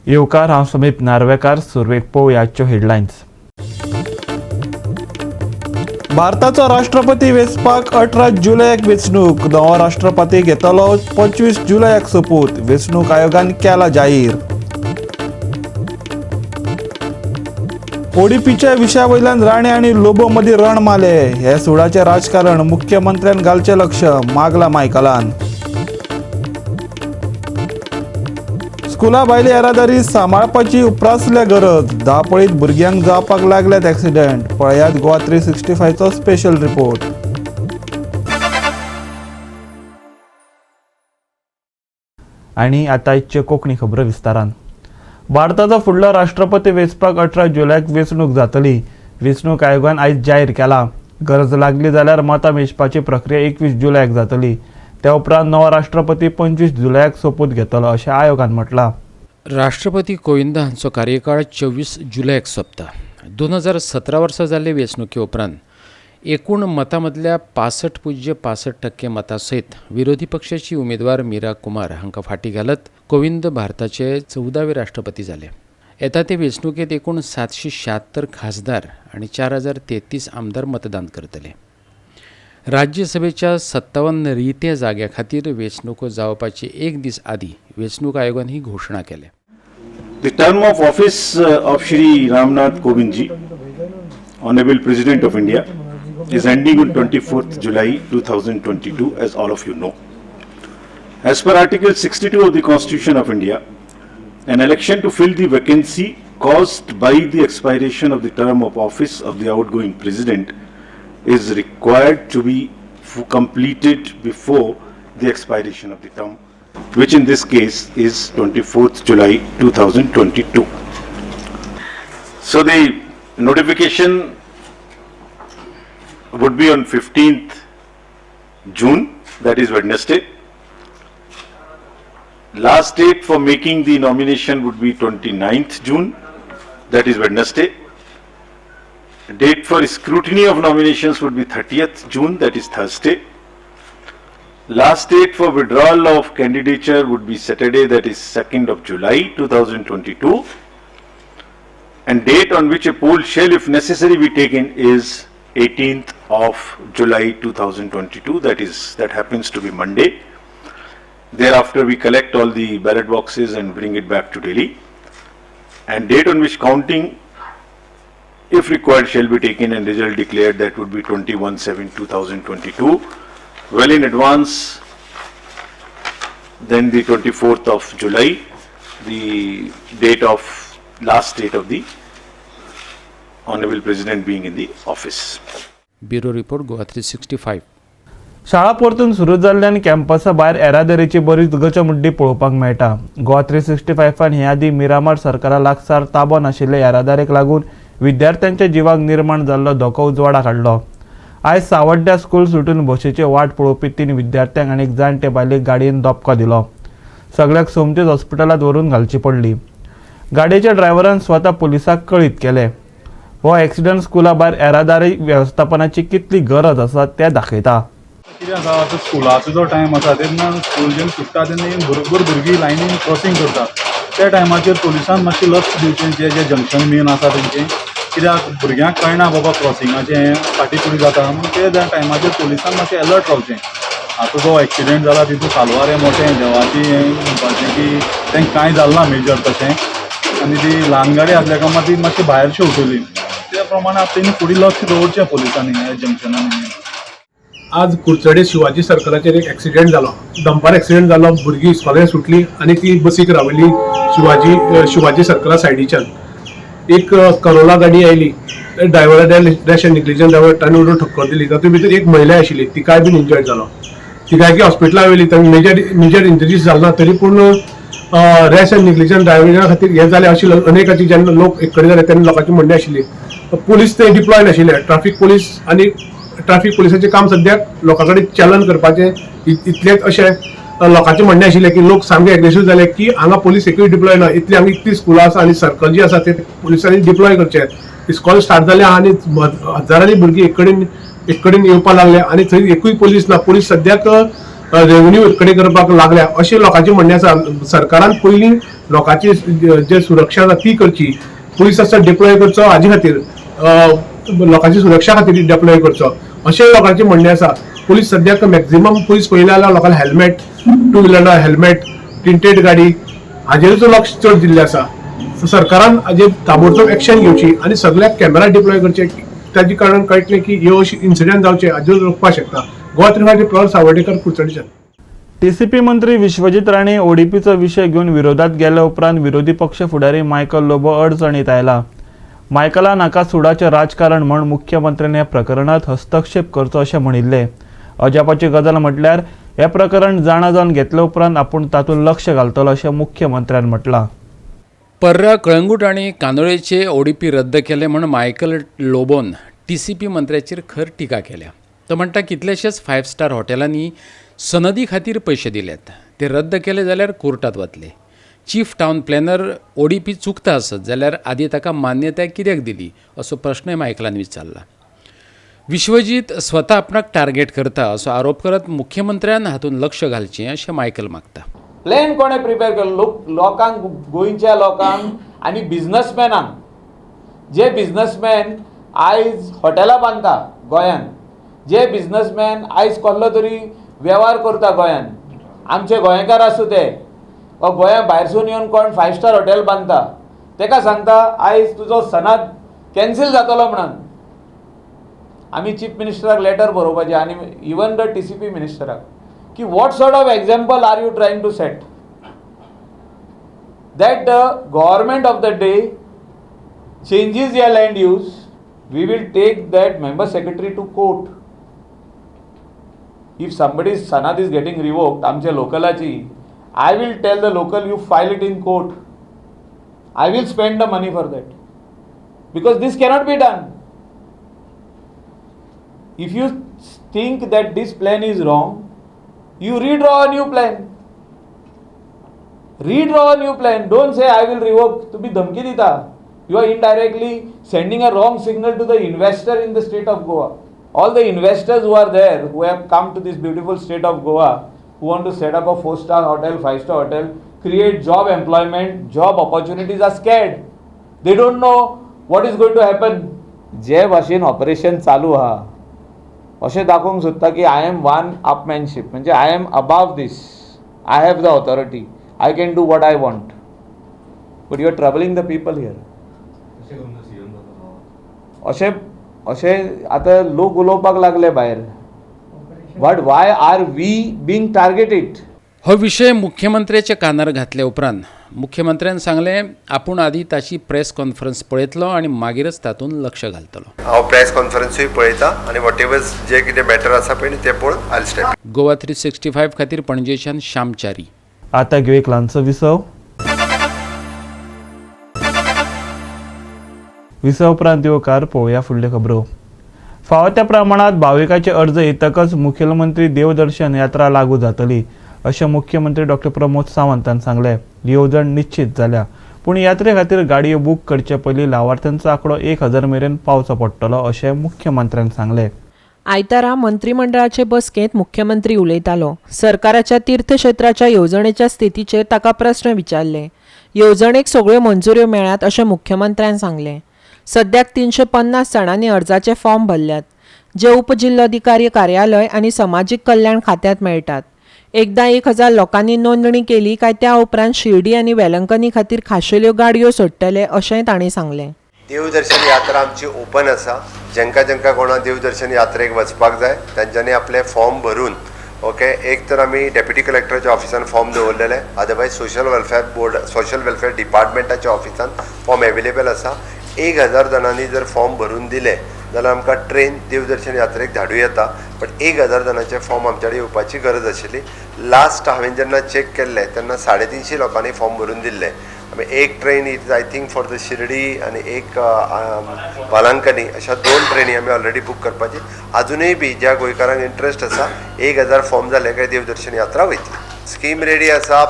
येवकार, हांव समीप नार्वेकार. सुरवेक पळोवया हेडलायन्स. भारताचो राष्ट्रपती वेंचपाक 18 जुलयाक वेंचणूक. नवो राष्ट्रपती घेतलो 25 जुलयाक सोपूत. वेंचणूक आयोगान केला जाहीर. ओडीपीच्या विशया वयल्यान राणे आनी लोबो मदीं रण माले. हे सुडाचें राजकारण, मुख्यमंत्र्यान घालचें लक्ष, मागला मायकलान. स्कुला भायली येरादारी सांबाळपाची उप्रासल्या गरज. धांवपळीत भुरग्यांक जावपाक लागल्यात एक्सिडंट. पळयात गोवा 365चो स्पेशल रिपोर्ट. आनी आतां आयच्यो कोंकणी खबरो विस्तारान. भारताचो फुडलो राष्ट्रपती वेंचपाक 18 जुलयाक वेंचणूक जातली. वेंचणूक आयोगान आयज जाहीर केला. गरज लागली जाल्यार मतां मेजपाची प्रक्रिया 21 जुलयाक जातली. त्या उपरांत नवो राष्ट्रपती 25 जुलयाक सोपूत घेतलो अशें आयोगान म्हटलां. राष्ट्रपती कोविंद हांचो कार्यकाळ 24 जुलयाक सोंपता. 2017 वर्सा जाल्ले वेंचणुके उपरांत एकूण मतां मदल्या 65.65% मतां सयत विरोधी पक्षाची उमेदवार मीरा कुमार हांकां फाटीं घालत कोविंद भारताचे 14वे राष्ट्रपती जाले. येता ते वेंचणुकेंत एकूण 776 खासदार आनी 4033 आमदार मतदान करतले. राज्यसभेच्या 57 रित्या जाग्या खातीर वेंचणुको जावपाची एक दीस आदीं वेंचणूक आयोगान ही घोशणा केल्या. The term of office of Shri Ramnath Kovind ji, Honorable President of India, is ending on 24th July 2022, as all of you know. As per Article 62 of the Constitution of India, an election to fill the vacancy caused by the expiration of the term of office of the outgoing President is required to be completed before the expiration of the term, which in this case is 24th July 2022. So the notification would be on 15th June, that is Wednesday. Last date for making the nomination would be 29th June, that is Wednesday. Date for scrutiny of nominations would be 30th June, that is Thursday. Last date for withdrawal of candidature would be Saturday, that is 2nd of July 2022. And date on which a poll shall, if necessary, be taken is 18th of July 2022, that happens to be Monday. Thereafter, we collect all the ballot boxes and bring it back to Delhi. And date on which counting, if required, shall be taken and result declared, that would be 21/7/2022. Well in advance then the 24th of July, the date of last date of the Honorable President being in the office. Bureau report, Goa 365. शाळा परतून सुरू जाल्ल्यान कॅम्पसा भायर येरादारीची बरीच गचमुड्डी पळोवपाक मेळटा. गोवा 365 हे आदीं मिरामार सरकारा लागसार ताबो नाशिल्ले येरादारीक लागून विद्यार्थ्यांच्या जिवाक निर्माण जाल्लो धोको उजवाडाक हाडलो. आयज सावड्ड्या स्कूल सुटून बशीची वाट पळोवपी 3 विद्यार्थ्यांक आनी एक जाणटे बायलेक गाडयेन धपको दिलो. सगळ्याक सोमतीच हॉस्पिटलांत व्हरून घालची पडली. गाडयेच्या ड्रायव्हरान स्वता पुलिसांक कळीत केलें. हो एक्सिडंट स्कुला भायर येरादारी वेवस्थापनाची कितली गरज आसा तें दाखयता. कितें आसा, आतां स्कुलाचो जो टायम आसा तेन्ना स्कूल जेन्ना सुट्टा तेन्ना बरोबर भुरगीं लायनीन क्रॉसींग करता. त्या टायमाचेर पुलिसान मातशें लक्ष दिवचें, जे जे जंक्शन मेन आसा तेंचें. कित्याक भुरग्यांक कळना बाबा क्रॉसिंगाचें हें फाटीं फुडें जाता म्हणून ते त्या टायमाचेर पुलिसान मातशें अलर्ट रावचें. आतां जो एक्सिडेंट जाला तितून साल्वार हें मोटें देवाचें हें म्हणपाचें की तांकां कांय जालें ना मेजर तशें, आनी ती ल्हान गाडी आसल्या कारणान ती मातशी भायर शेंवटली. त्या प्रमाणे आतां तेणी फुडें लक्ष दवरचें पुलिसांनी ह्या जंक्शनांनी. आज कुडचडे शिवाजी सर्कलाचेर एक एक्सिडेंट जालो, डंपर एक्सिडेंट जालो. भुरगीं इस्कॉलान सुटली आनी ती बसीक रावली शिवाजी सर्कला सायडीच्यान. एक करोला गाडी आयली, ड्रायव्हरा रॅश एंड निग्लिजंट ड्रायव्हर, ताणें वडून ठक्कर दिली. तातूंत भितर एक महिला आशिल्ली, तिकाय बीन इंजर्ड जालो. तिकाय की हॉस्पिटलान व्हेली, तांकां मेजर इंजरीज जाल ना, तरी पूण रॅश एंड निग्लिजंट ड्रायव्हिंगा खातीर हें जालें अशी अनेकाची जेन्ना लोक एक कडेन जाले तेन्ना लोकांची म्हणणें आशिल्ली. पुलीस ते डिप्लॉय नाशिल्ले, ट्राफीक पुलीस, आनी ट्राफीक पुलिसाचें काम सद्याक लोकां कडेन चलन करपाचें इतलेंच अशें लोकांचें म्हणणें आशिल्लें की लोक सामके एग्रेसीव जाले की हांगा पुलीस एकूय डिप्लॉय ना, इतली हांगा इतली स्कुलां आसा आनी सर्कल जी आसा ते पुलिसांनी डिप्लॉय करचे. इस्कॉल स्टार्ट जालें आनी हजारांनी भुरगीं एक कडेन येवपाक लागले आनी थंय एकूय पुलीस ना. पुलीस सद्याक रेव्हेन्यू कडेन करपाक लागल्या अशें लोकांचें म्हणणें आसा. सरकारान पयलीं लोकांची जे सुरक्षा आसा ती करची, पुलीस आसा डिप्लॉय करचो हाजे खातीर, लोकांची सुरक्षा खातीर डिप्लॉय करचो अशें लोकांचें म्हणणें आसा. पुलीस सद्याक मॅक्झिमम पुलीस पळयले जाल्यार लोकांक हेल्मेट, टू व्हिलरां हेल्मेट, टिंटेड गाडी हाजेरूच लक्ष चड दिल्लें आसा. सरकारान हाजेर ताबडतोब एक्शन घेवची आनी सगळ्याक कॅमेरा डिप्लॉय करचे, ताजे कारणान कळटलें की ह्यो अशी इन्सिडंट जावचे हाजेर रोखपाक शकता. गोवा 3 प्रहर सावर्डेकर, कुडचडेच्यान. टीसीपी मंत्री विश्वजीत राणे ओडीपीचो विशय घेवन विरोधात गेल्या उपरांत विरोधी पक्ष फुडारी मायकल लोबो अडचणीत आयला. मायकलान हाका सुडाचें राजकारण म्हूण मुख्यमंत्र्यान ह्या प्रकरणात हस्तक्षेप करचो अशें म्हणिल्लें. अजापाची गजाल म्हटल्यार हें प्रकरण जाणा जावन घेतले उपरांत आपूण तातूंत लक्ष घालतलो अशें मुख्यमंत्र्यान म्हटलां. पर्रा, कळंगूट आनी कांदोळेचे ओडीपी रद्द केले म्हूण मायकल लोबोन टीसीपी मंत्र्याचेर खर टिका केल्या. तो म्हणटा कितलेशेच 5 स्टार हॉटेलांनी सनदी खातीर पयशे दिल्यात, ते रद्द केले जाल्यार कोर्टात वतले. चीफ टावन प्लॅनर ओडीपी चुकता आसत जाल्यार आदी ताका मान्यताय कित्याक दिली असो प्रश्नय मायकलान विचारला. विश्वजीत स्वता आपणाक टार्गेट करता असो आरोप करत मुख्यमंत्र्यान हातूंत लक्ष घालचें अशें मायकल मागता. प्लॅन कोणें प्रिपेर केलो? लोकांक, गोंयच्या लोकांक आनी बिजनसमॅनांक, जे बिजनसमॅन आयज हॉटेलां बांदता गोंयान, जे बिजनसमॅन आयज कसलो तरी वेव्हार करता गोंयान, आमचे गोंयकार आसूं ते वा गोंया भायरसून येवन कोण 5 स्टार हॉटेल बांदता तेका सांगता आयज तुजो सनाद कॅन्सील जातलो म्हणून. आमी चीफ मिनिस्टराक लेटर बरोवपाचें आनी इवन the TCP मिनिस्टराक की what sort of example are you trying to set that the government of the day changes your land use, we will take that member secretary to court. If somebody's sanad is getting revoked, आमच्या लोकलाची, I will tell the local you file it in court. I will spend the money for that. Because this cannot be done. If you think that this plan is wrong, you redraw a new plan. Redraw a new plan. Don't say I will revoke. तुम्ही धमकी दिता. You are indirectly sending a wrong signal to the investor in the state of Goa. All the investors who are there, who have come to this beautiful state of Goa, who want to set up a 4-star hotel, 5-star hotel, create job employment, job opportunities, are scared. They don't know what is going to happen. जे भाशेन operation चालू आहा अशें दाखोवंक सोदता की I am one upmanship, म्हणजे I am above this, I have the authority, I can do what I want, but you are troubling the people here. अशें अशें आतां लोक उलोवपाक लागले भायर. But why are we being targeted? हो विशय मुख्यमंत्र्याच्या कानार घातल्या उपरांत मुख्यमंत्र्यान सांगलें आपूण आदी ताची प्रेस कॉन्फरन्स पळयतलो आनी मागीरच तातूंत लक्ष घालतलो. हांव प्रेस कॉन्फरन्सूय पळयता आनी what ever जे कितें मॅटर आसा पळय न्ही तें पळोवन आयल स्टेप. गोवा 365 खातीर पणजेच्यान श्यामचारी. आतां घेवया एक ल्हानसो विसव. विसव उपरांत येवकार पळोवया फुडल्यो खबरो. फावो त्या प्रमाणात भाविकाचे अर्ज येतकच मुखेलमंत्री देवदर्शन यात्रा लागू जातली अशें मुख्यमंत्री डॉक्टर प्रमोद सावंतान सांगलें. येवजण निश्चित जाल्या, पूण यात्रे खातीर गाडयो बूक करचे पयलीं लावार्थ्यांचो आंकडो 1000 मेरेन पावचो पडटलो अशें मुख्यमंत्र्यान सांगलें. आयतारा मंत्रिमंडळाचे बसकेंत मुख्यमंत्री उलयतालो. सरकाराच्या तीर्थक्षेत्राच्या येवजणेच्या स्थितीचेर ताका प्रस्न विचारले. येवजणेक सगळ्यो मंजुऱ्यो मेळ्ळ्यात अशें मुख्यमंत्र्यान सांगलें. सद्याक 350 जाणांनी अर्जाचे फॉर्म भरल्यात, जे उपजिल्लोधिकारी कार्यालय आनी समाजीक कल्याण खात्यांत मेळटात. एकदां 1000 लोकांनी नोंदणी केली काय त्या उपरांत शिर्डी आनी वेलंकनी खातीर खाशेल्यो गाडयो सोडटले अशेंय तांणी सांगलें. देवदर्शन यात्रा आमची ओपन आसा. जेंका जेंका कोणा देवदर्शन यात्रेक वचपाक जाय तांच्यांनी आपले फॉर्म भरून ओके, एक तर आमी डेप्युटी कलेक्टराच्या ऑफिसान फॉर्म दवरलेले, otherwise social welfare board, social welfare डिपार्टमेंटाच्या ऑफिसान फॉर्म एवेलेबल आसा. 1000 जाणांनी जर फॉर्म भरून दिले जाल्यार आमकां ट्रेन देवदर्शन यात्रेक धाडूं येता, बट 1000 जाणांचे फॉर्म आमचे कडेन येवपाची गरज आशिल्ली. लास्ट हांवें जेन्ना चॅक केल्लें तेन्ना 350 लोकांनी फॉर्म भरून दिल्ले. आमी एक train is I think for the Shirdi आनी एक वालांकनी अशा 2 ट्रेनी आमी ऑलरेडी बूक करपाची. आजुनूय बी ज्या गोंयकारांक इंट्रस्ट आसा 1000 फॉर्म जाले काय देवदर्शन यात्रा वयतली. स्कीम रेडी आसा,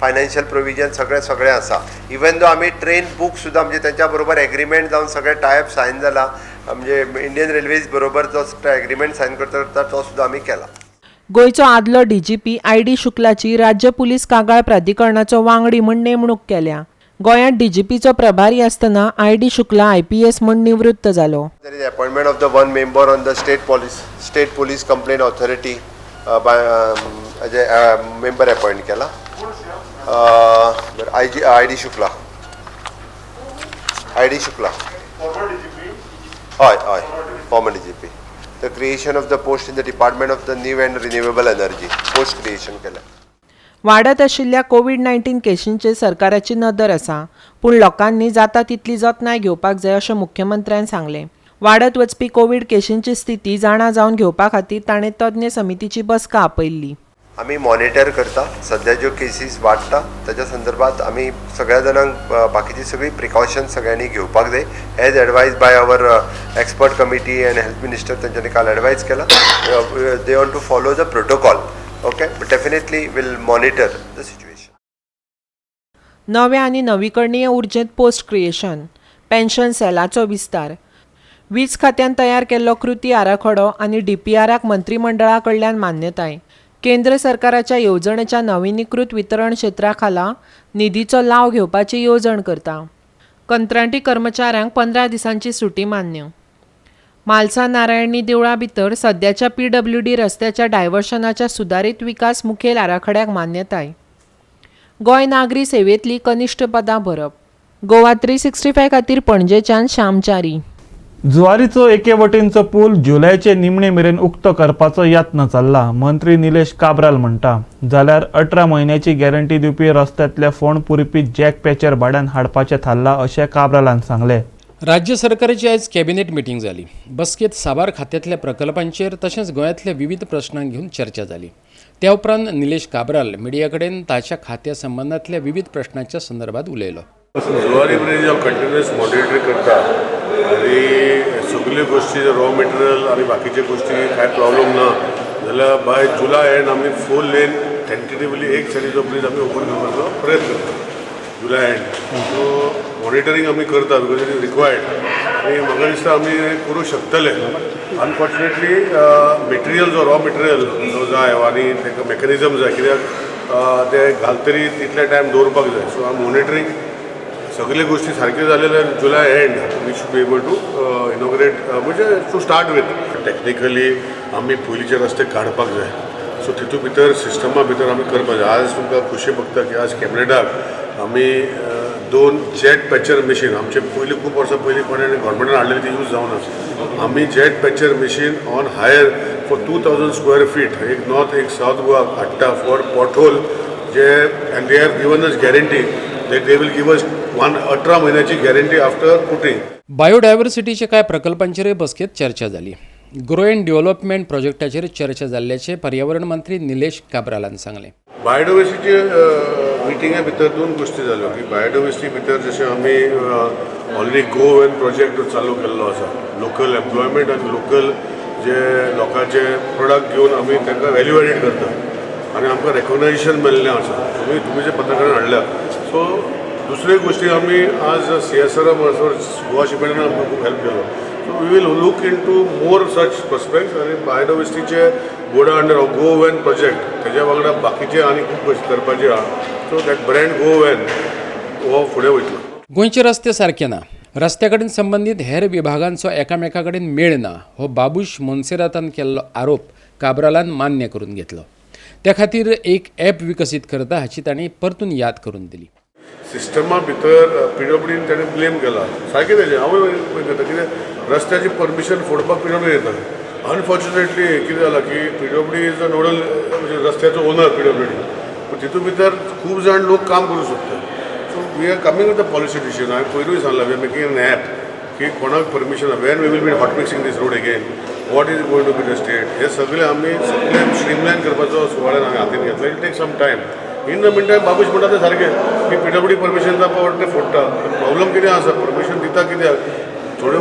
फायनान्शियल प्रोविजन सगळें सगळें आसा. इवन दो आमी ट्रेन बूक सुद्दां म्हणजे तेंच्या बरोबर एग्रीमेंट जावन सगळें टायप सायन जाला, म्हणजे इंडियन रेल्वेज बरोबर जो एग्रीमेंट सायन करता करता तो सुद्दां आमी केला. गोंयचो आदलो डीजीपी I D शुक्लाची राज्य पुलीस कागाळ प्राधिकरणाचो वांगडी म्हूण नेमणूक केल्या. गोंयांत डीजीपीचो प्रभारी आसतना आय.डी. शुक्ला आय.पी.एस. म्हूण निवृत्त जालो. There is appointment of the one member on the State Police Complaint Authority by member appoint केला, बरं, I G I D Shukla, I D. Shukla. हय हय, former DGP. The creation of the post in the Department of the New and Renewable Energy, post creation केलें. वाडत आशिल्ल्या Covid 19 केशींचेर सरकाराची नदर आसा, पूण लोकांनी जाता तितली जतनाय घेवपाक जाय अशें मुख्यमंत्र्यान सांगलें. वाडत वचपी कोवीड केशींची स्थिती जाणा जावन घेवपा खातीर ताणें तज्ञ समितीची बसका आपयल्ली. आमी मॉनिटर करता. सध्या ज्यो केसीस वाडटा ताच्या संदर्भात आमी सगळ्या जाणांक बाकीची सगळी प्रिकॉशन सगळ्यांनी घेवपाक जाय, as advised by our expert committee and health minister. तेंच्यांनी काल एडवायज केला, they want to follow the protocol, okay? Definitely will monitor the situation. नव्या आनी नवीकरणीय उर्जेंत पोस्ट क्रिएशन, पेन्शन सेलाचो विस्तार, वीज खात्यान तयार केल्लो कृती आराखडो आनी डीपीआराक मंत्रिमंडळा कडल्यान मान्यताय, केंद्र सरकाराच्या येवजणेच्या नविनीकृत वितरण क्षेत्रा खाला निधीचो लाव घेवपाची येवजण करता. कंत्राटी कर्मचाऱ्यांक 15 दिसांची सुटी मान्य. म्हालसा नारायणी देवळा भितर सद्याच्या पीडब्ल्यूडी रस्त्याच्या डायव्हर्शनाच्या सुदारीत विकास मुखेल आराखड्याक मान्यताय. गोंय नागरी सेवेंतली कनिश्ठ पदां भरप. गोवा 365 खातीर पणजेच्यान श्यामचारी. जुवारीचो एके वटेनचो पूल जुलयाचे निमणे मेरेन उक्तो करपाचो यत्न चल्ला, मंत्री निलेश काब्राल म्हणटा. जाल्यार 18 म्हयन्याची गॅरंटी दिवपी रस्त्यांतले फोंड पुरपी जॅक पॅचर भाड्यान हाडपाचें थारलां अशें काब्रालान सांगलें. राज्य सरकाराची आयज कॅबिनेट मिटींग जाली. बसकेत साबार खात्यांतल्या प्रकल्पांचेर तशेंच गोंयांतल्या विविध प्रश्नांक घेवन चर्चा जाली. त्या उपरांत निलेश काब्राल मिडिया कडेन ताच्या खात्या संबंदांतल्या विविध प्रश्नांच्या संदर्भात उलयलो. जुवारी ब्रिज हांव कंटिन्युअस मॉनिटर करता आनी सगल्यो गोश्टी, रॉ मटेरियल आनी बाकीच्यो गोश्टी कांय प्रॉब्लम ना जाल्यार बाय जुलय एंड आमी फोर लेन टेंटेटिवली एक सायडीचो ब्रिज आमी ओपन करपाचो प्रयत्न करता जुलय एंड. सो मॉनिटरींग आमी करता because it is required आनी म्हाका दिसता आमी करूं शकतले. अनफॉर्च्युनेटली मटेरियल जो रॉ मटेरियल जो जाय आनी तांकां मॅकनिजम जाय, कित्याक ते घालतरी तितले टायम दवरपाक जाय. सो आमी मॉनिटरींग सगळे गोष्टी सारक्यो जाले जाल्यार July end we should be able to inaugurate, म्हणजे टू स्टार्ट वीथ. टॅक्निकली आमी पयलींचे रस्ते काडपाक जाय, सो तितूंत भितर सिस्टमा भितर आमी करपाक जाय. आज तुमकां खुशी भोगता की आज कॅबिनेटाक आमी दोन जेट पॅचर मशीन, आमचे पयलीं खूब वर्सां पयलीं कोणें गव्हर्मेंटान हाडलेली, ती यूज जावना. आमी jet patcher machine on hire for 2,000 square feet, एक नॉर्थ एक सावथ गोवा हाडटा for pothole J, and they have given us guarantee that they will give us one 18 म्हयन्याची guarantee after putting. बायोडायव्हर्सिटीच्या कांय प्रकल्पांचेरय बसकेत चर्चा जाली. ग्रो अँड डेव्हलपमेंट प्रोजेक्टाचेर चर्चा जाल्ल्याचें पर्यावरण मंत्री निलेश काब्रालान सांगलें. बायोडायवर्सिटी मिटिंगा भितर दोन गोश्टी जाल्यो की बायोडायवर्सिटी भितर जशें आमी ऑलरेडी गो when project चालू केल्लो आसा, लोकल एम्प्लॉयमेंट आनी लोकल जे लोकांचे प्रोडक्ट घेवन आमी तांकां व्हॅल्यू एडेड करता आनी आमकां रेकॉग्नायझेशन मेळिल्लें आसा. तुमी जे पत्रकारान हाडल्या. सो दुसरे गोश्टी आमी आज सीएसआर गोवा शिपयार्डान आमकां खूब हेल्प केलो, so we will look into more such prospects आनी बायोडायवर्सिटीचे बोर्डा अंडर गो when project, तेज्या वांगडा बाकीचे आनी खूब गोश्टी करपाचे आहा. So that brand go when हो फुडें वयतलो. गोंयचे रस्ते सारके ना, रस्त्या कडेन संबंदीत हेर विभागांचो एकामेका कडेन मेळ ना, हो बाबूश मोन्सेरातान केल्लो आरोप काब्रालान मान्य करून घेतलो. त्या खातीर एक ॲप विकसीत करता हाची तांणी परतून याद करून दिली. सिस्टमा भितर पीडब्ल्यूडीन ताणें ब्लेम केला, सारकें तेजें. हांवूय करता, कित्याक रस्त्याची परमिशन फोडपाक पीडब्ल्यूडी येता. अनफॉर्च्युनेटली कितें जालां की पीडब्ल्यूडी is a nodal, म्हणजे रस्त्याचो ओनर पीडब्ल्यूडी, पूण तितून भितर खूब जाण लोक काम करूं सोदता. So we are coming with a policy decision. हांवें पयरूय सांगलां, we are making an app की कोणाक permission, when we will be hot mixing this road again, what is going to be the state, हे सगळें आमी सगळें स्ट्रीमलायन करपाचो सुवाळ्यान हांवें हातीन घेतला. It take some time. In the mean time Babush म्हणटा तें सारकें की पीडब्ल्यूडी परमिशन दिता, ते फोडटा. प्रॉब्लम कितें आसा, परमिशन दिता कित्याक थोड्यो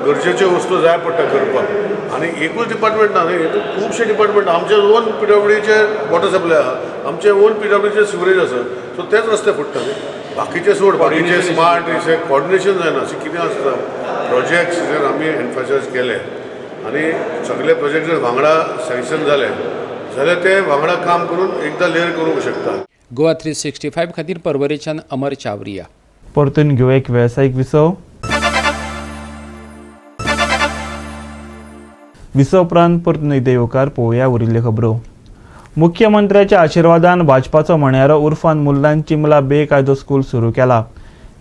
गरजेच्यो वस्तू जाय पडटा करपाक आनी एकूच डिपार्टमेंट ना न्ही, हितून खुबशे डिपार्टमेंट. आमचे ओन पीडब्ल्यूडीचे वॉटर सप्लाय आहा, आमचे ओन पीडब्ल्यूडीचे सिवरेज आसा, सो तेच रस्ते फोडटा न्ही. बाकीचे सोड, बाकीचे स्मार्ट कॉर्डिनेशन जायना. अशें कितें आसता, प्रोजेक्ट्स जर आमी एनफासायज केले आनी सगळे प्रोजेक्ट जर वांगडा सँक्शन जाले जाल्यार ते वांगडा काम करून एकदां लेयर करूंक शकता. गोवा 365 खातीर पर्वरेच्यान अमर चावरिया. परतून घेवया एक वेवसायीक विसव. विसव उपरांत परतून एकदां येवकार. पळोवया उरिल्ल्यो खबरो. मुख्यमंत्र्याच्या आशिर्वादान भाजपाचो म्हणयारो उर्फान मुल्लान चिंबला बेकायदो स्कूल सुरू केला.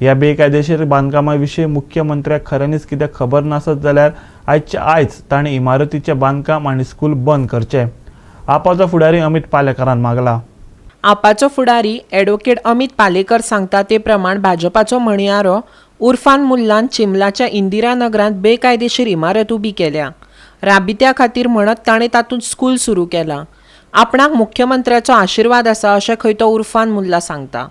ह्या बेकायदेशीर बांदकामा विशीं मुख्यमंत्र्याक खऱ्यांनीच कितें खबर नासत जाल्यार आयच्या आयज ताणें इमारतीचें बांदकाम आनी स्कूल बंद करचें, आपाचो फुडारी अमित पालेकरान मागला. आपाचो फुडारी ॲडव्होकेट अमित पालेकर सांगता ते प्रमाण भाजपाचो म्हणयारो उर्फान मुल्लान चिंबलाच्या इंदिरा नगरांत बेकायदेशीर इमारत उबी केल्या. राबित्या खातीर म्हणत ताणें तातूंत स्कूल सुरू केला. आपणाक मुख्यमंत्र्याचो आशिर्वाद आसा अशें खंय तो उर्फान मुल्ला सांगता.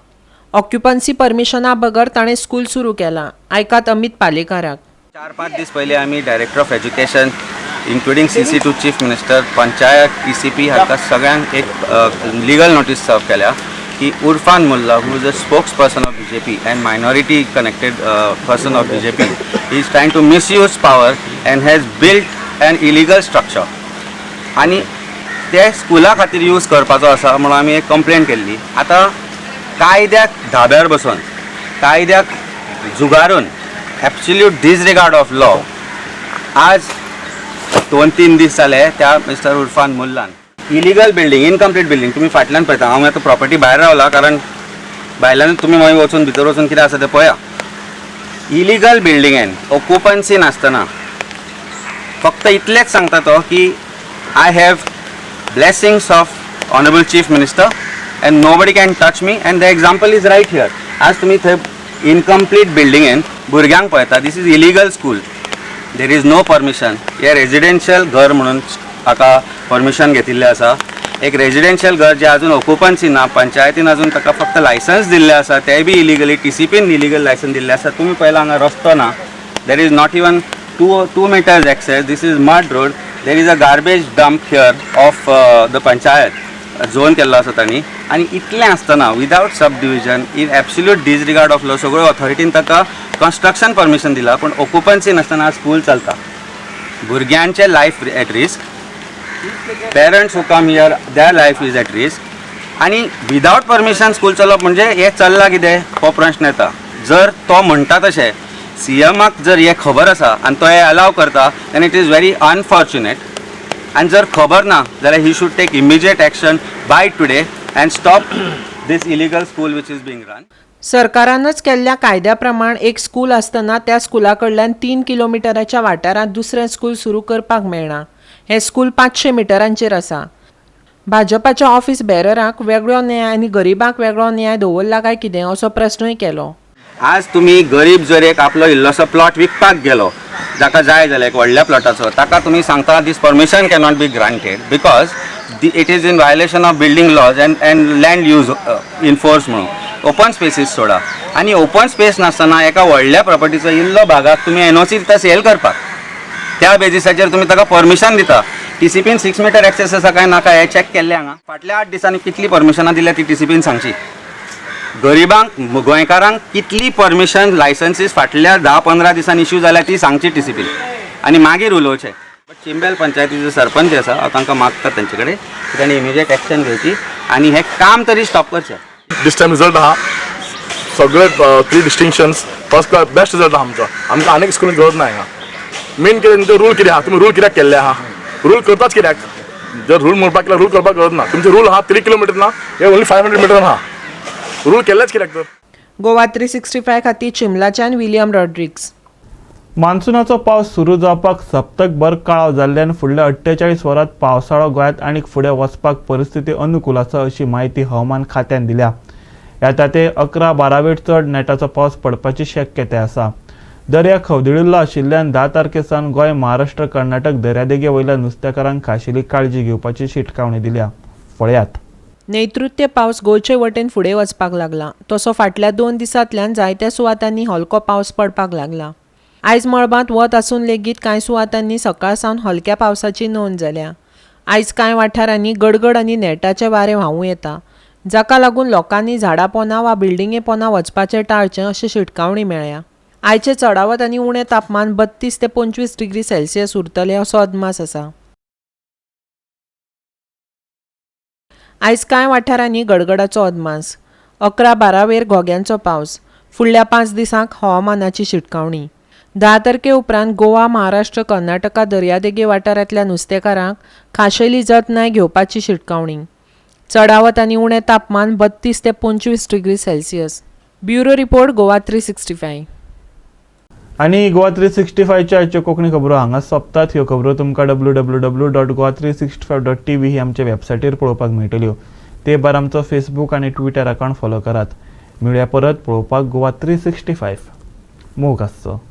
ऑक्युपन्सी परमिशना बगर ताणें स्कूल सुरू केला. आयकात अमित पालेकाराक. 4-5 दीस पयलीं आमी director of education including CC to chief minister, panchayat, TCP हाका सगळ्यांक एक लिगल नोटीस सर्व केल्या की Irfan Mulla, who is a spokesperson of BJP and minority connected person of BJP, is trying to misuse power and has built an illegal structure आनी ते स्कुला खातीर यूज करपाचो आसा म्हणून आमी एक कंप्लेन केल्ली. आतां कायद्याक धाब्यार बसून, कायद्याक जुगारून, एब्सोल्यूट डिसरिगार्ड ऑफ लॉ, आज 2-3 दीस जाले त्या मिस्टर उर्फान मुल्लान इलिगल बिल्डींग, इनकम्प्लीट बिल्डींग तुमी फाटल्यान पळयता. हांव आतां प्रॉपर्टी भायर रावला कारण भायल्यान तुमी मागीर वचून भितर वचून कितें आसा तें पळया. इलिगल बिल्डिंगेन ऑक्युपन्सी नासतना फक्त इतलेंच सांगता तो की I have blessings of honourable chief minister and nobody can touch me and the example is right here. आज तुमी थंय इनकम्प्लीट बिल्डिंगेन भुरग्यांक पळयता. This is illegal school, there is no permission. हे रेजिडेन्शियल घर म्हणून हाका परमिशन घेतिल्लें आसा. एक रेजिडेन्शियल घर जें अजून ऑक्युपन्सी ना, पंचायतीन अजून ताका फक्त लायसन्स दिल्लें आसा, तें बी इलिगली टीसीपीन इलिगल लायसन्स दिल्लें आसा. तुमी पळयला हांगा रस्तो ना, there is not even 2 meters access. This is mud road. There is a garbage dump here of the panchayat zone केल्लो आसा तांणी. आनी इतलें आसतना without sub division, in absolute disregard of law, सगळ्यो ऑथॉरिटीन ताका कन्स्ट्रक्शन परमिशन दिलां पूण ऑक्युपन्सी नासतना आज स्कूल चलता. भुरग्यांचें life at risk, parents who come here their life is at risk. आनी विदावट परमिशन स्कूल चलप म्हणजे हें चल्लां कितें हो प्रश्न येता. जर तो म्हणटा तशें सीएमाक जर हें खबर आसा आनी तो हें अलाव करता then it is very unfortunate. आनी जर खबर ना जाल्यार he should take immediate action by today and stop this illegal school which is being run. सरकारानच केल्ल्या कायद्या प्रमाण एक स्कूल आसतना त्या स्कुला कडल्यान 3 किलोमिटराच्या वाठारांत दुसरें स्कूल सुरू करपाक मेळना. हें स्कूल 500 मिटरांचेर आसा. भाजपाच्या ऑफिस बेरराक वेगळो न्याय आनी गरिबांक वेगळो न्याय दवरला काय कितें असो प्रस्नूय केलो. आज तुमी गरीब जर एक आपलो इल्लोसो प्लॉट विकपाक गेलो जाका जाय जाल्यार एक व्हडल्या प्लॉटाचो, ताका तुमी सांगता this permission cannot be granted because it is in violation of building laws and land use enforce म्हणून. ओपन स्पेसीस सोडा आनी ओपन स्पेस नासतना एका व्हडल्या प्रॉपर्टीचो इल्लो भागाक तुमी एनओसी दिता सेल करपाक, त्या बेजिसाचेर तुमी ताका परमिशन दिता. टीसीपीन 6 मिटर एक्सेस आसा काय नाका हें चॅक केल्लें हांगा. फाटल्या 8 दिसांनी कितली परमिशनां दिल्या ती टीसीपीन सांगची. गरिबांक गोंयकारांक कितली परमिशन लायसन्सीस फाटल्या 10-15 दिसांनी इश्यू जाल्या ती सांगची टीसीपीन आनी मागीर उलोवचें. बट चिंबेल पंचायतीचे सरपंच आसा, हांव तांकां मागता तेंचे कडेन की तांणी इमिजिएट एक्शन घेवची आनी हें काम तरी स्टॉप करचें. दीस टायम रिजल्ट आहा सगळे 3 distinctions, first class best result आहा आमचो. आमकां आनीक स्कुलीन गरज ना हांगा. मेन कितें तुमचो रूल कितें आहा, तुमी रूल कित्याक केल्ले आहा, रूल करताच कित्याक? जर रूल म्हणपाक केल्यार रूल करपाक गरज ना. तुमचे रूल आहा 3 किलोमिटर ना, हे ओन्ली 500 मिटर आहा. रूल केल्लेच कित्याक तर? गोवा 365 खातीर चिंबलाच्यान विलियम रॉड्रिग्स. मान्सूनाचो पावस सुरू जावपाक सप्तकभर कळाव जाल्ल्यान फुडल्या 48 वरांत पावसाळो गोंयांत आनीक फुडें वचपाक परिस्थिती अनुकूल आसा अशी म्हायती हवामान खात्यान दिल्या. येता ते 11-12 चड नेटाचो पावस पडपाची शक्यताय आसा. दर्या खवदळिल्लो आशिल्ल्यान 10 तारखे सावन गोंय, महाराष्ट्र, कर्नाटक दर्यादेगे वयल्या नुस्तेकारांक खाशेली काळजी घेवपाची शिटकावणी दिल्या. पळयात. नैऋत्य पावस गोंयचे वटेन फुडें वचपाक लागला तसो फाटल्या 2 दिसांतल्यान जायत्या सुवातांनी हलको पावस पडपाक लागला. आयज मळबांत वत आसून लेगीत कांय सुवातांनी सकाळ सावन हलक्या पावसाची नोंद जाल्या. आयज कांय वाठारांनी गडगड आनी नेटाचें वारें व्हांवूं येता, जाका लागून लोकांनी झाडां पोंदा वा बिल्डिंगे पोंदा वचपाचें टाळचें अशी शिटकावणी मेळ्ळ्या. आयचें चडावत आनी उणें तापमान 32 ते 25 डिग्री सेल्सियस उरतलें असो अदमास आसा. आयज कांय वाठारांनी गडगडाचो अदमास. 11 12वेर घोग्यांचो पावस. फुडल्या 5 दिसांक हवामानाची शिटकावणी. 10 तारखे उपरांत गोवा, महाराष्ट्र, कर्नाटका दर्यादेगे वाठारांतल्या नुस्तेकारांक खाशेली जतनाय घेवपाची शिटकावणी. चडावत आनी उणें तापमान 32 ते 25 degree Celsius. Bureau report, Goa 365. आनी गोवा 365च्या आयच्यो कोंकणी खबरो हांगा सोंपतात. ह्यो खबरो तुमकां www.goa365.tv ही आमच्या वेबसायटीर पळोवपाक मेळटल्यो. ते भायर आमचो फेसबूक आनी ट्विटर अकावंट फॉलो करात. मेळया परत पळोवपाक गोवा 365. मोग आसचो.